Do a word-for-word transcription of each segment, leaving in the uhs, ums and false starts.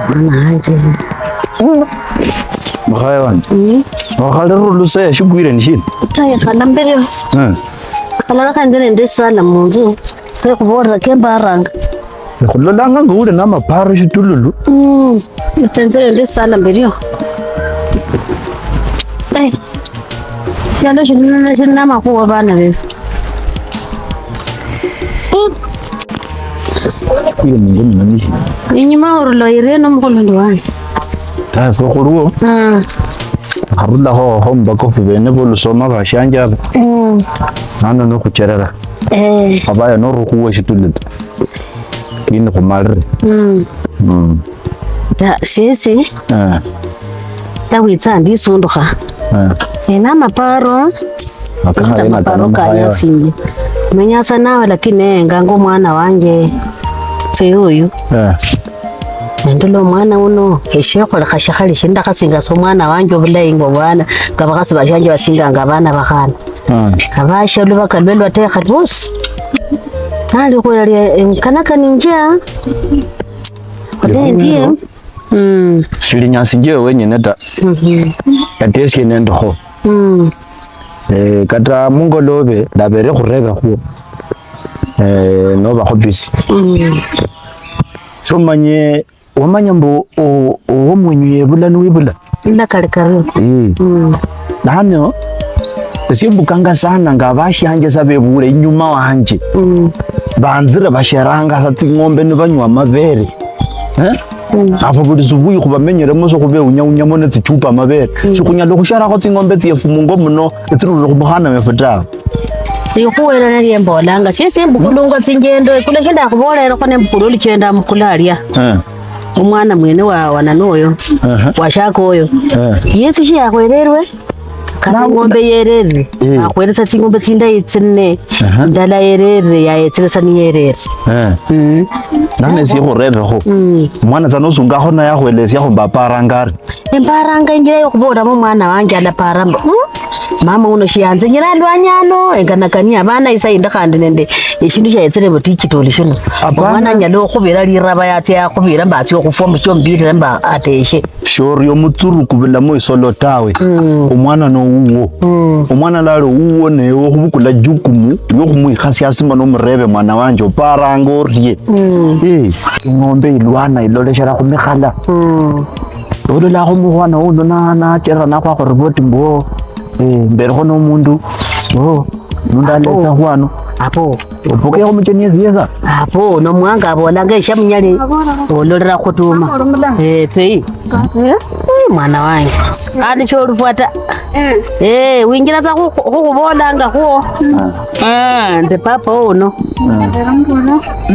Mama wanje. Mukhaye wanje. Mm. Wakhalera oluseya shikwire ni shina? Tawe, khala mbere. Eh. Khalala khanze nende esala munzu. Khe khubolera kembaranga. Khulolanga nga uli namaparo shitululu. Mm. Khanze nende esala mberio. Eh. Shialo shino shili namakhuwa bana befu. Ile mungu mnamishi. Inyuma orulo ire no mukhulu ndi wanje. Tawe, fwe khuliwo. Ah. Kharulaho ho mubakofu bene bolusoma bashanjaba. Mm. Nano nokhucherera. Eh. Khabayo norukhuwa shitulile. Lakini khumalire. Mm. Mm. Ta, shesi. Eh. Tawitsa ndisundukha. Eh. Ena maparo. Akakhale na maparo kanyasingi. Menyasa nawe lakini nenganga omwana wanje. Fe uyu. Eh. Nendula omwana uno, eshekholekha shikhali shindakhasinga sa omwana wanje obulayi nga obwana, nga bakhasi bashanje basinganga abana bakhana. Mm. Abashe olubaka lwe lwatekha lwosi. Nali khwelya enkanakani njia. Khole ndie. Mm. Shili nyasi njewe wenyene ta. Mhm. Kata esie nendikho. Mm. Eh, kata mungolobe, ndabere khurebekhwo. Eh, nobakho busy. Mm. Somanye Wamanya mbu o-, owo mwenyu yebula niwibula? Ndakali kario. Eh. Mm. Lano, esie mbukanga sana nga abashianje sa bebule inyuma wanje. Mm. Banzire basheranga sa tsing'ombe nibanywa amabere. Eh? Mm. Afa buli subuhi khubamenyeremo sa khubeunyaunyamo netsichupa amabere. Mm. Shikhunyala khusherakho tsing'ombe tsiefu mungo muno, etsirulire khumukhana wefu tawe. Likhuwa elo nalie mbolanga, siesi embukulunga tsinjendo, ekula shindakhuboolerekho nembukula oluchendo amukula alia. Eh. Omwana mwene wa, wa nani oyo? Aha. Washaka oyo. Eh. Yesi shiyakhwererwe, kata ing'ombe yererire. Eh. Akhweresa tsing'ombe tsindayi tsine. Aha. Ndala yererire, yayetsere sa niyererire. Eh. Mm. Nane sikhurerekho. Mm. Mwana sa nosungakho naye akhwelesiakho mbu aparanga ari. Embaranga injira yokhubolamo omwana wanje alapara mbu, "Mm, mama uno shiyanze nyira alwanyi ano, enganakania abana isa yindi khandi nende eshindu shayetsere mbu digital shino." Hapana. Omwana anyala okhubira liraba yatsia yakhubira mbu atsia okhufwa muchio mbirire mbu ateshe. Shori omutsuru kubulamo isolo tawe. Mm. Omwana nowuwo. Mm. Omwana lali owuwo newe okhubukula jukumu liokhumwikhasia asima nomurebe mwana wanje oparanga orie. Mm. Eh, ing'ombe ilwana iloleshera khumikhala. Mm. Ololakho mukhwana uno na-, nachera nakhwakho ripoti mbu, oh, eh, mberekho nomundu, oh, mundu aletsa khwano. Apo. Opokekho mucheni yesi yesa. Apo, nomwanga abolanga esha munyali, ololera khutuma. Eh, pei. Eh, mwana wange. Khandi sholufwa ta. Eh, winjira tsa khu-, khu-, khukhubolanga khuo. Ah, nde papa uno.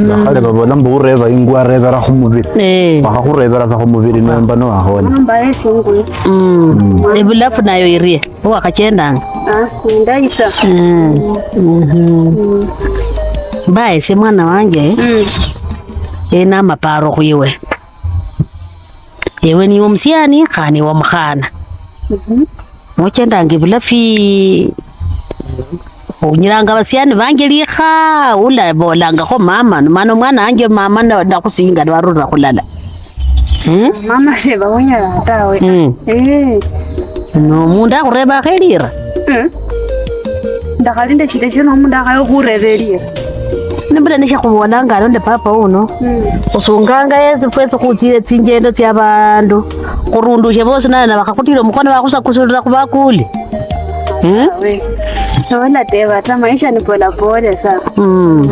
Bakhale babola mbu ureba ingwe arebera khumubiri. Eh. Wakhakhurebera sa khumubiri nomba nowahola. Mm. Ebulafu nayo irie, owakhachendanga. Ah, ndayi sa. Mm. Mhm. Mm. Mbaye esie mwana wanje, mm, ena amaparo khwiwe. Ewe niwe omusiani, khandi niwe omukhana. Mhm. Nochendanga ebulafi, ounyilanga abasiani banje likha, ulabolangakho mama, mana omwana wanje mama na-, nakhusinga nibarulira khulala. Eh? Mama shebawunyala tawe. Mm. Eh. Nomundu akhurebakho elira. Mm. Ndakhali nde shida shino omundu akhaya okhureba elie. Nimbula nishakhubolanga alonde papa uno. Mm. Osunganga yesi fwesi khutsile tsinjendo tsia bandu. Khurundushe bosi naye nabakhakhutila omukhono bakhusakusulila khubakuli. Mm? Awe. Nolateba ta, maisha ni pole pole sa. Mm.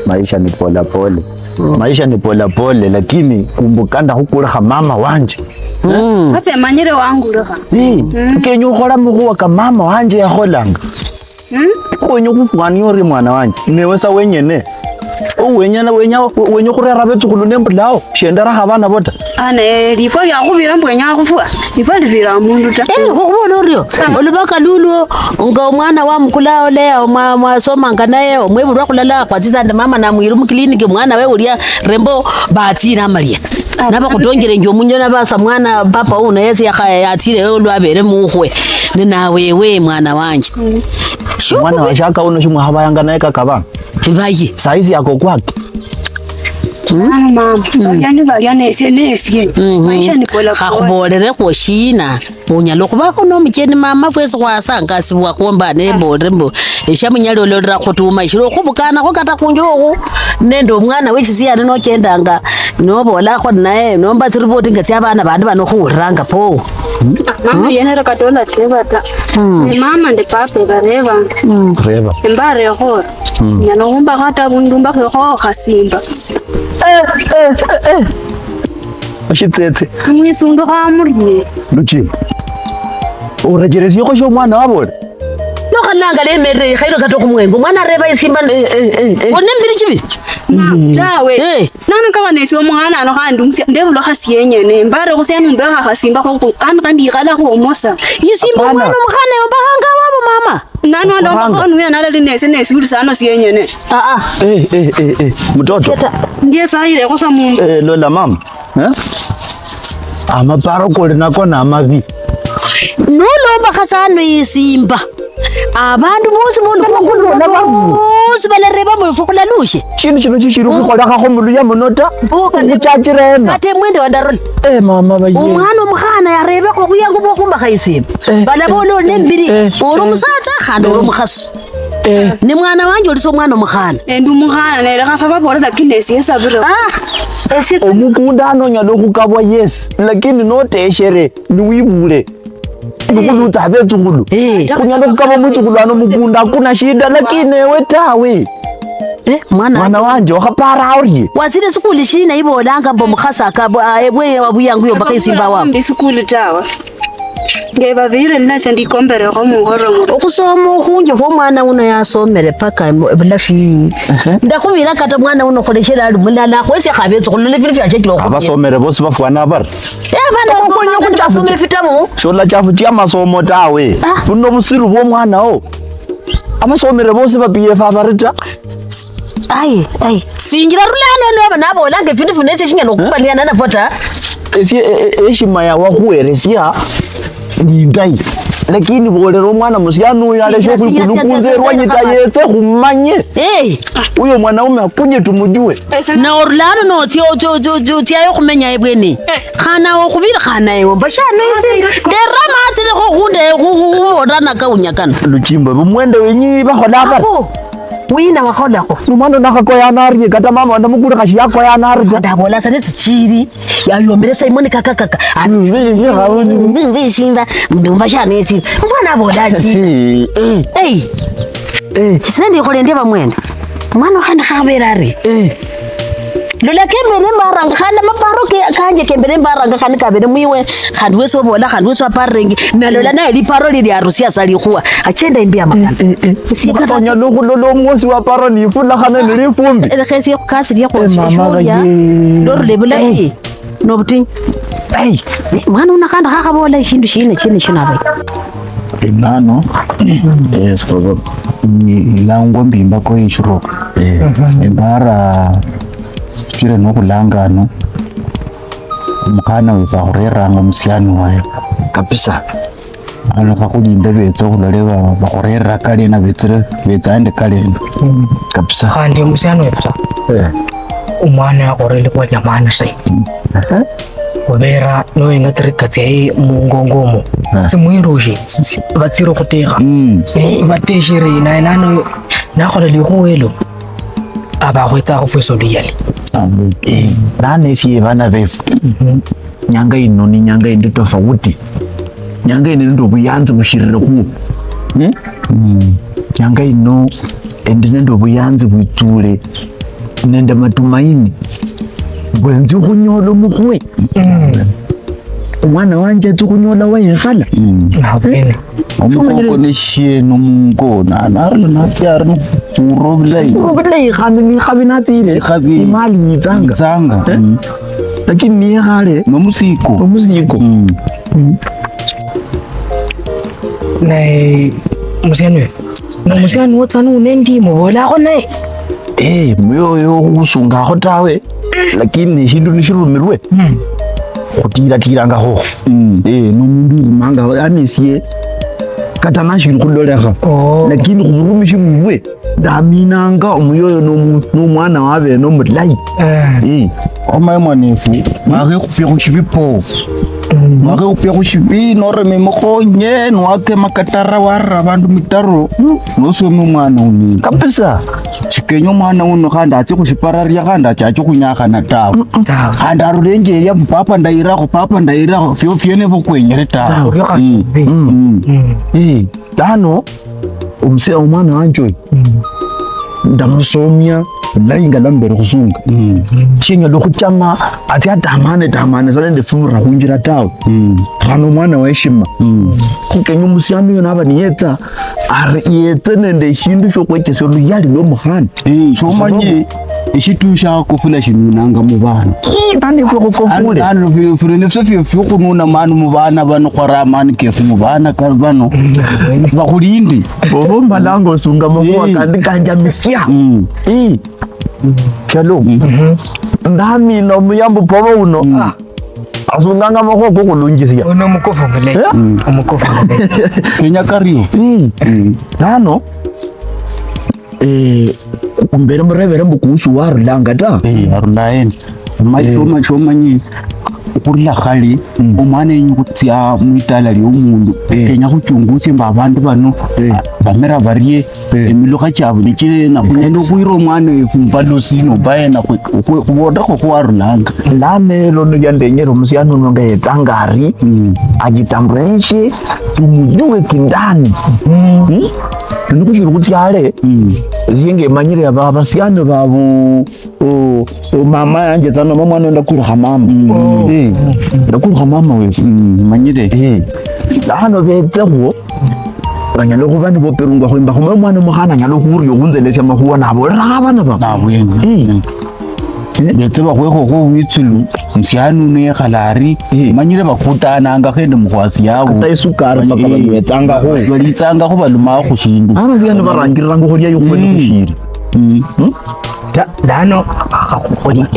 Maisha ni pole pole. Mm. Maisha ni pole pole, lakini kumbuka ndakhukulekha mama wanje. Mm. Papa emanyire wangulekha. Si, mm, kenya okhola mukhuwa ka mama wanje yakholanga. Mm. Wenya okhufwania orie mwana wanje? Newe sa wenyene. Wenya, wenya, wenya okhurera abetsukhulu nembulao, shenderakho abana bo ta. Ah, ne lifwa liakhubira mbu wenya khufwa, lifwa libira omundu ta. Eh, khukhubola orio, ah, olubaka lulwo, nga omwana wamukula oleya, omwa-, mwasomanga naye, omwebulwa khulala, khwatsitsa nende mama namwiru mukliniki, mwana we ulia rembo, batsire amalia. Nabakhutonjerenje omunyo nabasa mwana papa uno yesi yakha-, yatsire ewe olwabere mukhwe. Ne nawe ewe mwana wanje. Mm. Mwana washaka uno shimwakhabayanga naye kakaba. Baye. Saizi yako kwake. Ano mama, balia ni balia, nesie nesie. Maisha ni pola pola. Khakhubolerekho shina? Unyala okhubakho nomucheni mama, fwesi khwasangasibwa khwomba nembolere mbu eshamunyali ololera khutuma ishiri okhubukanakho kata khunjira okhu nende omwana wechisiani nochendanga nobolakho naye nomba tsiripoti nga tsiabana bandi bano khuwuliranga po. Mama yenera kata olacheba ta. Ni mama nde papa ebareba. Reba. Embarekho. Nyala khumbakho ata abundu mbakhekho khasimba. Eh, eh, eh, eh. Oshitsetse. Mwisundu khamurie. Luchima. Orecheresiekho shio mwana wabole. Nokhananga lemerere ikhairo kata okhumwengo. Mwana areba isimba. Eh, eh, eh, eh. One mbili chibi. Tawe. Eh. Nano kaba nesi omukhana ano khandi umusia ndebulwa khasi yenyene. Mbare khusia numbekha khasimba khokhu. Ano khandi ikhala khuomosa. Isimba. Hapana. Omwana omukhana yombakhanga wabo mama. Nano alomba khonu ya nalali nese nesi uli sano sienyene. Ah, ah. Eh, eh, eh, eh. Mtoto. Ndiye saire kosa mundu. Eh, lola mama. Eh? Amaparo koli nako na mabi. Nolomba khasano isimba. Abandu bosi bolukhulona bosi balareba mbu efwe khulalushe. Shindu shino shishiri okhukholekhakho muluya muno ta. Okhuchachira ena. Kata emwende wandarola. Eh, mama baye. Omwana omukhana yarebekho obuyangu bwokhumbakha isimba. Eh, balabola oli nembiri. Eh, oli omusatsa khandi oli omukhasi. Eh. Ni mwana wanje oli sa omwana omukhana. Endi omukhana nelekha sa babola lakini esie esabire. Ah, esie. Omukunda ano onyala okhukabwa yes, lakini noteshere niwibule. Nikhulutsa abetsukhulu. Eh. Khunyala khukaba mwitsukhulu ano mukunda, hakuna shida, lakini ewe tawe. Eh, mwana wanje, okhapara orie? Wasile sukuli shina ibolanga mbo mukhasi akabwa, ah, ebwe wabuyangu yombakha isimba wabo. Mbi sukuli tawe. Ngebabire nase ndikomberekho mukhoro muno. Okhusoma okhunji khwo mwana uno yasomere paka mu-, bulafi. Ehe. Ndakhubira kata mwana uno kholeshera ali mulala, khwesi khabetsa khulole findu fyachakire okhubira. Abasomere bosi bafwana abari? Eh, bana okhwenya basoma khuchafu basoma efitabu. Shola chafu chia masomo tawe. Ah. Buno busiru bwo mwana o. Abasomere bosi ba P F abari ta. Ai, ai. Sinjira rula ano noba nabolanga efindu fino esie shinyala okukubaliana nafo ta. Esie, e, e, eshima ya wakhuweresia ni ndai. Lakini bolera omwana musiani uyo aleshe khwikulu khunze erwanyi ta yetse khumanye. Eh. Uyo mwanaume akuje tumujue. Na orulano notsia, otsia, otsia, otsia, otsiayo khumenya ebwene. Khana okhubiri khana ewe mba shano isi. Ndera matsi lekho khunde khu-, khu-, khubola nakaunya kano. Luchimba, bumwende wenyi bakhola bari? Apo, wina wakholakho? Nomwana nakhakoyana arie, kata mama wandamukule khashi yakoyana ari ta. Ndabola sa netsichiri, yayomere Simon kaka kaka. Ati, mbi simba, mbi mba shano isi. Mbona abola shi? Eh, eh. Hey. Eh. Sindi khole ndi bamwene. Mwana khandi khabera ari. Eh. Lola kembere mbaranga khandi maparo ke-, kanje kembere mbaranga khandi kabere mwiwe. Khandi wesi obola, khandi wesi waparenge. Nalola naye liparo lili arusia sa likhuwa. Achenda imbi amakana. Eh, eh, eh. Sikata. Mukhonya lukhulola omwosi wa paro ni ifula khane ni lifumbi. Ele khesi khukasi lia kwa. Eh, mama shulia. Lorule bulayi. Eh. Nobutinyu. Hey. Mwana uno khandi khakhabola eshindu shina, shina, shina abe. Nano, eh, sikobo, ni ilangwa mbimbako eshiro. Eh, embara, chire nokhulanga ano, omukhana wefu akhureranga omusiani waye. Kabisa. Ano khakhulinde betse khulole ba-, bakhurerera kale na betsire, betsa nende kale eno. Mm. Kabisa. Khandi omusiani wefu sa. Eh. Omwana yakhorere likhuwa lia maana saidi. Mm. Khubera noyenga tsirika tsiaye mungongo omo, eh, tsimwirushe, tsi-, tsi-, batsire okhutekha. Mm. Eh, bateshere, naye nano nakhola likhuwa elo, aba akhwetsakho fwesi oluyali. Amen. Eh. Nano esie bana befu. Mhm. Nyanga ino ni nyanga indi tofauti. Nyanga ino nende obuyanzi bushirire khuo. Hmm? Mm. Nyanga ino endi nende obuyanzi bwitsule nende matumaini mbwe nzi khunyola omukhwe. Mm. Omwana wanje atsi khunyola wayekhala. Mm. Nabwene. Omukoko nishieno mungo, na-, narula natsia ari nokhura obulayi. Obulayi khandi nikhabi natsile. Ikhabi. Imali yitsanga. Yitsanga. Eh? Mm. Lakini niyekhale. Nomusiko. Nomusiko. Mm. Mm. Naye musiani wefu. Nomusiani wotsa nune ndi mubolakho naye. Eh, muyoyo khusungakho tawe. Lakini eshindu nishirumirwe, mm, khutiratirangakho. Mm. Eh, nomundu urumanga, yani esie, kata nashiri khulolekha. Oh. Lakini khuburumishi bubwe, Ndaminanga omuyoyo nomu-, nomwana wabene omulayi. Eh. Eh. Omaye mwanefu, mwakhekhupia khushibi po. Mwakhekhupia khushibi, norema emukhonye, niwakema katara, warira abandu mitaro, nosomia omwana uno. Kabisa. Shikenya omwana uno khandi atsie khushipararia, khandi achache khunyakhana tawe. Tawe. Khandi arulenje eria mbu, "Papa ndayirakho, papa ndayirakho," fio fiene fio khwenyere tawe. Tawe. Mm. Mm. Eh. Lano, omuse-, omwana wanje oyo, ndamusomia bulayi nga lwambere khusunga. Shinyala okhuchama atsi atamane tamane sa nende fibura khunjira tawe. Khandi omwana wa heshima. Khukenya omusiani oyo naba niyetsa, ari yetse nende eshindu shiokhwechesia oluyali lwomukhana. Eh, shomanyire eshitu shia kofula shinunanga mubana. Ii, nani fwe khukofule? Ano, ano, fili, fili, nifyo fyo, fyo khununa mani mubana bano, khwara amani kefu mubana ka bano. Bakhulinde. Obo mbalanga osunga makhuwa, eh, kandi kanjamisia. Mm. Ii. Shalom. Ndamina omuyambo papa uno. Mm. Ah. Asunganga makhuwa kokhulunjisia. Uno mukofu mulayi. Eh? Mm. Omukofu mulayi. Kenya kario. Mm. Mm. Nano, eh, mbere murebere mbu kuhusu warulanga ta. Eh, arula endi. Ma-, eh, choma, choma nyi, okhurula khale, mm, omwana yenyu khutsia mwitala liomundu, eh, kenya khuchungusie mbu abandu bano, eh, bamera barie, eh, emilukha chiabu nichirena, khunyala okhwira omwana wefu mubalusi nomba yena khu-, khu-, khubotakho khwarulanga. Lano elo nilio ndenyere omusiani uno nga yetsanga ari, mm, ajitambulishe, tumujue kindani. Mm. Hmm? Nikhushiri khutsiale, mm, esie ngemanyire aba-, abasiani babu, o, o, mama yanje tsana, mama mwana ndakulukha mama. Mm. Eh, ndakulukha mama wefu. Mm, manyire. Eh. Lano betsekhwo, banyala okhuba niboperungwa khwimba, khumwe omwana omukhana anyala okhuria okhunzelesia amakhuwa nabolera abana babo. Nabwene. Eh. Mm. Eh? Betse bakhwekhokho obwitsulu, musiani uno yekhala ari, eh, manyire bakhutananga khende mukhwasi yabo. Kata esukari mpaka, eh, banywetsangakho. Balitsangakho, balumakho khushindu. Abasiani barangiriranga okhulia yukhwene, mm, khushiri. Mm. Hmm? Ta-, lano,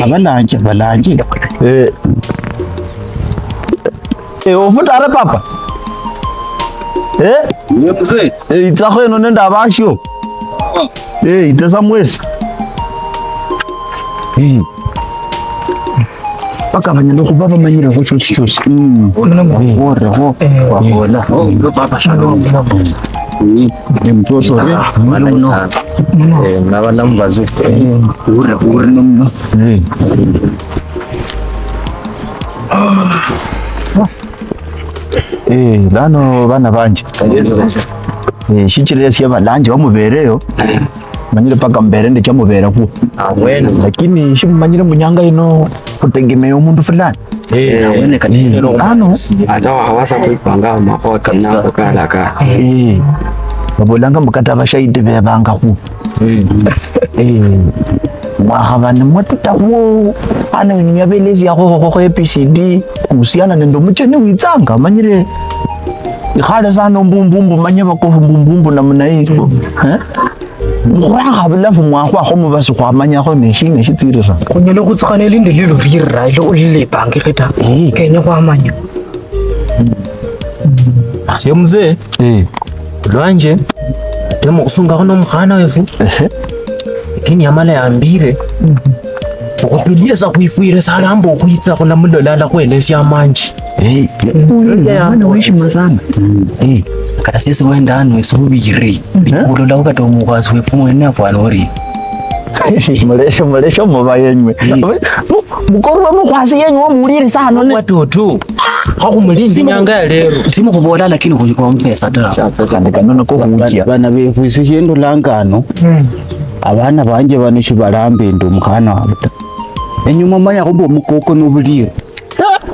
abalanje, abalanje. Eh. Eh, ofutare papa. Eh? Ye mzee. Eh, itsakho eno nende abasho. Eh, itesa mwesi. Eh. Paka banyala khuba bamanyirekho chosi chosi. Mm. Wabolerekho, eh, wabola. Oh, ndio baba, shalom. Mm. Ni mtoto, eh, mwana muno. Eh, na bana mbazi. Eh, ure, ure no muno. Eh. Eh, lano bana banje. Yes, sir. Eh, shichira esie balanje bamubereyo. Manyire paka mubere ndecha mubera kwo. Lakini shimumanyire munyanga ino khutegemea omundu fulani. Eh, eh, lano. Ata wakhabasa khwipanga mumakhuwa kene ako kalaka. Eh, babolanga mbu kata abashahidi bebangakhu. Eh, mwakhaba nimwatutakhu, ano ninyabelesiakho khokho A B C D khuhusiana nende omucheni witsanga, manyire ikhale sana ombumbu, mbu manye bakofu mbumbu namna hii. Eh? Mukhuraha bulafu mwakhwakho mubasi khwamanyakho neshina shitsirira. Khunyala khutsukhana elindi lilo lirira ilo ulilipangikhi ta. Eh. Kenya khwamanya. Esie mzee, eh, lwanje, ndema okhusungakho nomukhana wefu. Ehe. Lakini yamala yambire, okhutuliesa khwifwire salamba okhwitsa khulamulola alakhwelesia amanji. Eh, uyu ni mwana wa heshima sana. Eh. Kata sisi wenda ano esubiri, mhm, ndikhulolakho kata omukhasi wefu mwene afwana ori. Muleshe, muleshe omuba yenywe. Eh. Mu-, mukorwe mukhwasi yenywe omuwulire sana ne. Watoto. Khakhumulindi nyanga ya lero. Simukhubola lakini khuyikwa mupesa ta. Khandi kano nako khuchia. Bana befu isi shendolanga ano. Mm. Abana banje bano shibalambe ndi omukhana wabo ta. Enyuma manyakho mbu omukoko nobulire.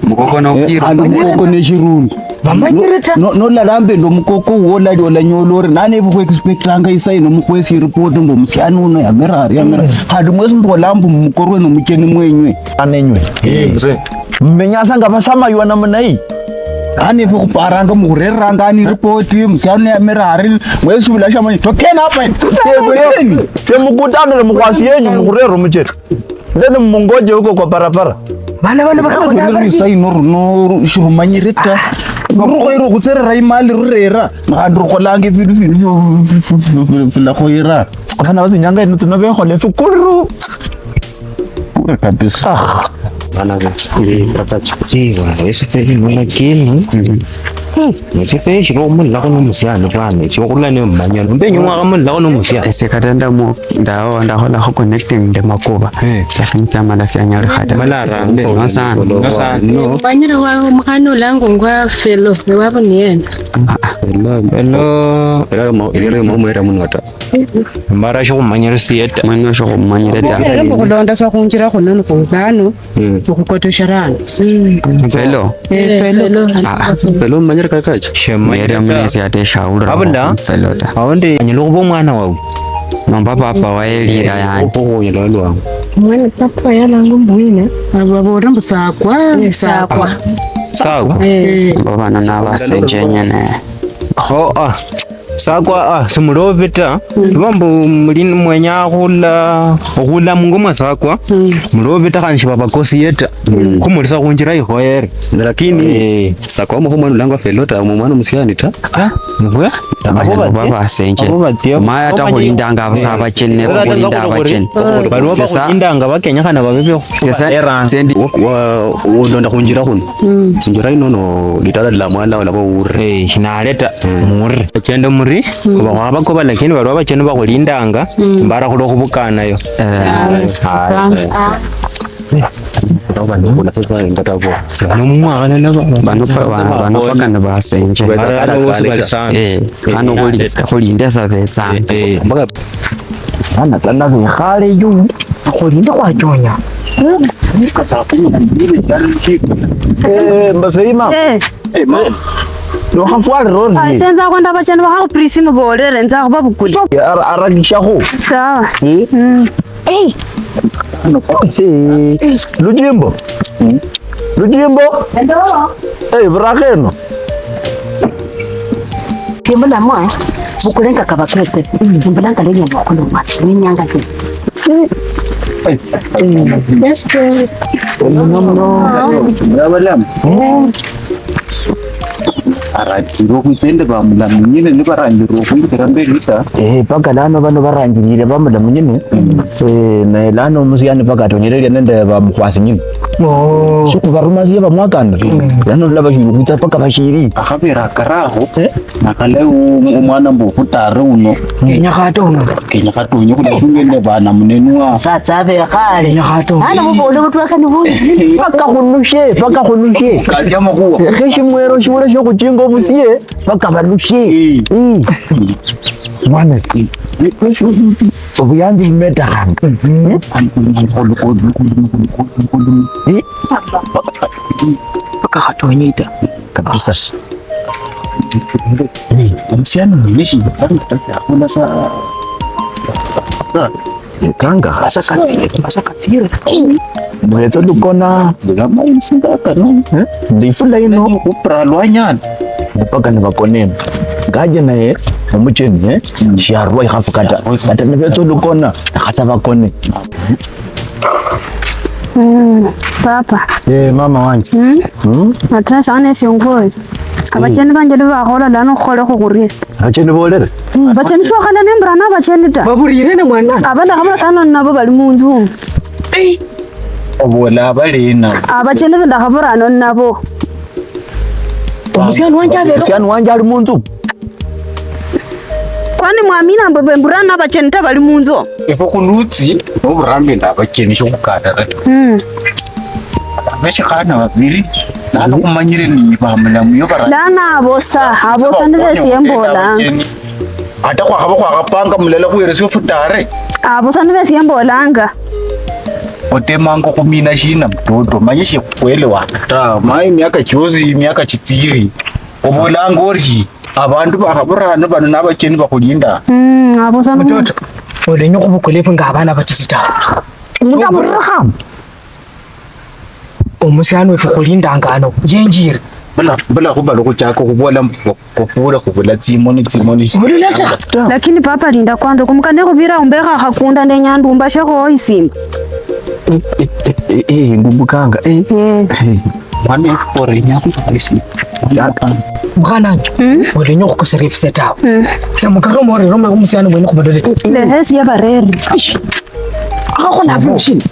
Mukoko no, eh, khandi omukoko neshirundu. Bamanyire ta. No, no, nolalamba nende omukoko wuwo olali olanyola ori, nane efwe khwexpectanga isaino mukhwesi iripoti mbu omusiani uno yamera ari, yamera. Mm. Khandi mwesi mbola mbu mukorwe nomucheni mwenywe. Anenywe. Eh, mzee. Mmenyasa nga basamaywa namna hii. Nane efwe khuparanga mukhureranga ani iripoti, musiani uno yamera ari, mwesi bula shamanyi. Tokeni hapa. Tokeni. Tse mukutane na mukhwasi yenyu mukhurera omucheni. Then mungoje huko kwa barabara. Bana, bana, bana, bana, bana. Saino runo shirumanyire ta. Rukhoyera okhutserera imali rurera, khandi rukholanga efindu findi fi-, fi-, fi-, fi-, fi-, filakhoyera. Abana basinyanga eno tsino bekhola efikuluru. Bure kabisa. Ah. Bana be, eh, papa, eh, bwana, ese pe ni mwana kinu. Hmm, ese pe shiro mulako no musiani bwana, shiro kula ne manya. Mbe nyo mwaka mulako no musiani. Ese kata ndamu, ndaho, ndakholakho connecting nde makuba. Eh. Lakini fyamala fyanyalikha ta. Mala arambe. No sana. No sana. No. Manyire wa omukhana olangungwa Felo, ewabo ni yena. Ah, ah. Hello, hello. Era mo-, era mo mwera muno ta. Mara shokhumanyire siye ta. Mwana shokhumanyire ta. Era mbu khulonda sa khunjira khuno ni khuzano, mm, okhukotoshera ano. Mm. Felo. Eh, eh, Felo. Felo. Ah, ah. Felo mumanyire kakachi? Shemanyire ta. Mwana esi ate shaulira. Abula. Felo ta. Aundi anyala okhuba omwana wawe. Nomba papa waye lira yani. Okhukhuyira lwangu. Mwana papa yalanga mbu wina. Abo babola mbu sakwa. Eh, sakwa. Sakwa. Eh. Abo bano nabasenje nyene. Oh, ah. Sakwa, ah, simulobi ta. Mm. Lwa mbu muli mwenya khula, okhula mungo mwa sakwa. Mm. Mulobi ta khandi shibabakosie ta. Mm. Khumulisa khunjira ikhoyere. Lakini, eh, sakwa omukhumwana ulangwa Felo ta, omwana omusiani ta. Ah, mbwe? Abo batie. Abo batie. Omanye ata khulindanga abasa abacheni, nefu khulinda abacheni. Baliwo bakhulindanga bakenyekhana babe bio. Sasa, sendi. Wa, wa, ulonda khunjira khuno. Mm. Injira ino no litala lila mwala wala bawurre. Eh, shinaleta. Mm. Murre. Achende muri, mm, kuba khwabakoba, lakini baliwo abacheni bakhulindanga, mm, mbara khulwa khubukanayo. Eh. Ah, ah, ah. Bano pa-, ba-, bano paka ni basenje. Eh, hano khuli-, khulinde sa betsa. Eh, eh. Bana tana bekhale yu. Khulinde khwachonya. Eh, mbaseima. Eh. Eh, mama. Nokhafwalira orie? Ah, senza kwenda bacheni bakhakhupira isimu bolere, nza khubabukule. Ara-, arakishakho. Sawa. Eh? Mm. Eh. Eh, Lujimbo. Lujimbo. Hello. Eh, burakheno. Simbulamwa, bukulenga kabaketse. Mbulanga lenya mwakono mwa. Ninyanga ke. Yes, sir. Muno, muno. Murabalamu? Eh. Arangirire okhwitsa nende bamulamu nyine nibarangirire okhwinjira mberi ta. Eh, paka lano bano barangirire bamulamu nyine. Mm. Eh, naye lano omusiani paka atonyererya nende bamukhwasi nyine. Oh. Shikhubaruma siye bamwakanda. Mm. Lano lola bashiri okhwitsa paka bashiri. Akhabera akaraho. Eh? Nakhale u-, omwana mbu ofutare uno. Kenya khatonye. Kenya khatonye khulashunga nende bana munenwa. Satsa abere khale. Kenya khatonye. Hana mubole butwakani bungi. Paka khunushe, paka khunushe. Kazi amakhuwa. Lekhe shimwero shibule shiokhujinga obusie, paka banushe. Eh. Eh. Mwana. Obuyanzi bumetakhanga. Eh? Paka khatonye ta. Kabisa. Omusiani mwene shibetsanga ta, sa. Yetsanga. Basa katsire, basa katsire. Mwetso lukona. Bulama insinga kano. Eh? Ndifula ino. Kupra lwanyana. Mpaka nibakone. Ngaje naye omucheni, eh? Mm. Shiarwa ikhafu kata. Kata nibetso lukona, khasa bakone. Mm, papa. Eh, mama wanje. Mm? Mm? Ata sana esiongoye. Abacheni banje nibakhola lano khukholekho khurie. Abacheni bolere? Mm, bacheni shokhala nembura na bacheni ta. Baburire na mwana. Abandakhabura sana nabo bali munzu. Obola abali na. Abacheni bendakhabura ano nabo. Omusiani wanje abere. Omusiani wanje ali munzu. Kwani mwamina mbu bembura nabacheni ta bali munzu? Efwe khulutsi noburambi nabacheni shokhukatara ta. Mm. Abeshikhana babiri, lano khumanyire ni bamulamuyo bara. Lano abosa, abosa nibesie mbolanga. Ata khwakhaba khwakhapanga mulala khuheresia ofutare. Abosa nibesie mbolanga. Otemanga okhumina shina mtoto? Manye shikhuelewana ta. Mayi miaka chiosi, miaka chitsiri. Obolanga ori, abandu bakhaburano bano nabacheni bakhulinda. Mm, abo sana. Mtoto, olenya okhubukula efwe nga abana batiti tawe. Omuntu aburira khamba. Omusiani wefu khulindanga ano, yenjire. Bula, bula khubala okhuchaka okhubola mbu khufuule khubula tsimoni, tsimoni. Bulula ta. Lakini papa, linda kwanza, kumukane khubira umbekha khakunda nenya ndumbashekho isimba. Eh, eh, eh, eh, eh, ngumbukanga, eh. Eh. Eh. Mwana ekhukora inyanga khali sina. Mukhananje, olenya okhukosera efise tawe. Tsia mukaroma oreroma omusiani mwene khubadole. Lehesi yabareri. Akhakhola afu mushini.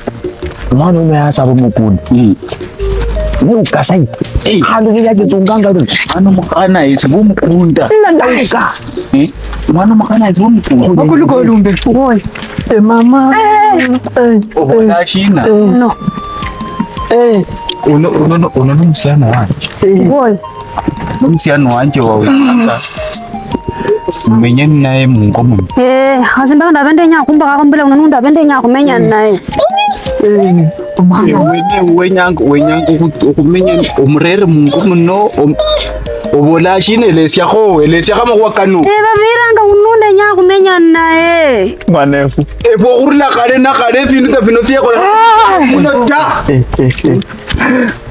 Omwana uno yasaba omukunda. Ni ukasai. Khandi uyo yachitsunganga lu. Mwana mukhana yesi bomukunda. Nandauka. Eh? Mwana mukhana yesi bomukunda. Makulu kolumbe. Woi. Eh, mama. Eh. Obola shina? No. Eh. Uno, uno, uno, uno ni musiani wanje. Woi. Ni musiani wanje wa wikaka. Mumenye ninaye mungo muno. Eh, khasi mbaka ndabe ndenya khumbakakho mbula uno nundi abe ndenya khumenya ninaye. Eh, omwana. Ewe ne wenyanga, wenyanga okhu-, okhumenya omurere mungo muno, om-, obola shina? Elesiakho, elesiakho amakhuwa kano. Eh, babiranga uno ndenya khumenya ninaye. Mwanefu. Efwe okhurula khale na khale efindu nga fino fyekhola muno ta. Eh, eh, eh.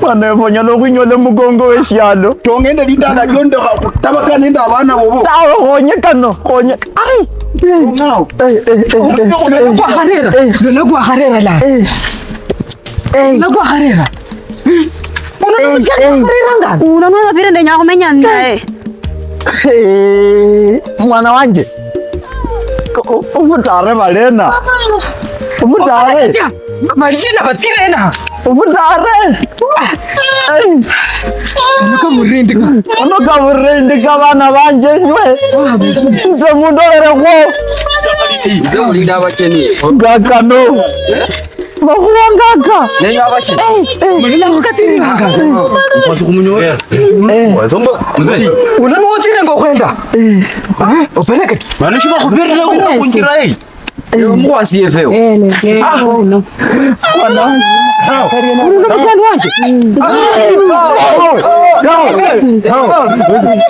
Mwana wefu onyala okhwinyola emukongo weshialo. Tongende lidala liondokha khutabaka nende abana bobo. Tawe, khonye kano, khonye. Ai! Ngao. Eh, eh, eh, eh, eh. Kwakharera. Eh. Lola kwakharera la. Eh. Eh. Lola kwakharera. Uno, eh, eh. Kwakharera nga. Uno nwa pire ndenya khumenya naye. Eh, mwana wanje. O-, o-, obutare balena. Obutare. Balina batirena. Obutare. Ono kaburindika. Ono kaburindika, bana banje nywe. Nze mundolere kwo. Nze mulinda abacheni. Ngakano. Makhuwa ngaka. Nenyo abachi. Mulila khukatiriranga. Kwasi kumunyola. Eh. Wazomba. Mzee. Uno nuwo tsire ngokhwenda. Eh. Opeleke. Manu shiba khubirire uno kunjira ei. Mukhwasi efeo. Eh, ne. Ah. Uno. Uno no musiani wanje.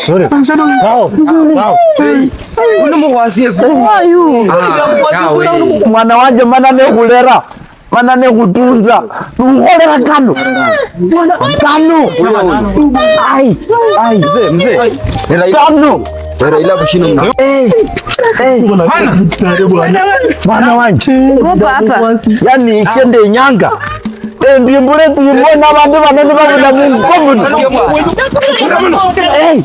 Sorry. Sorry. Uno mukhwasi efeo. Who are you? Mwana wanje, mana nekhulera. Mana nekhutunza, nukholera kano. Kano. Ai, ai. Mzee, mzee. Kano. Era ila bushino mzee. Eh, eh. Mwana wanje. Ngo papa. Yani ishe ndenyanga. Endi mbule tsimwe nabandu bano nibabula mungo muno. Eh.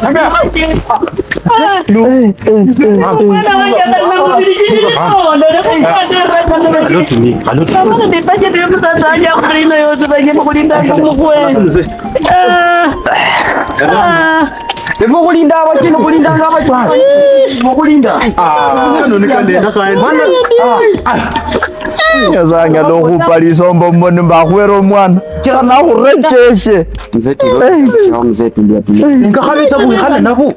Efu khulinda abacheni, khulindanga abacheni. Efu khulinda. Nyasaye anyala okhupa lisombo mumoni mbakhwere omwana. Kira nakhurecheshe. Mzee, tulia, mzee, tulia, tulia. Ngakhabetsa bwikhale nabo.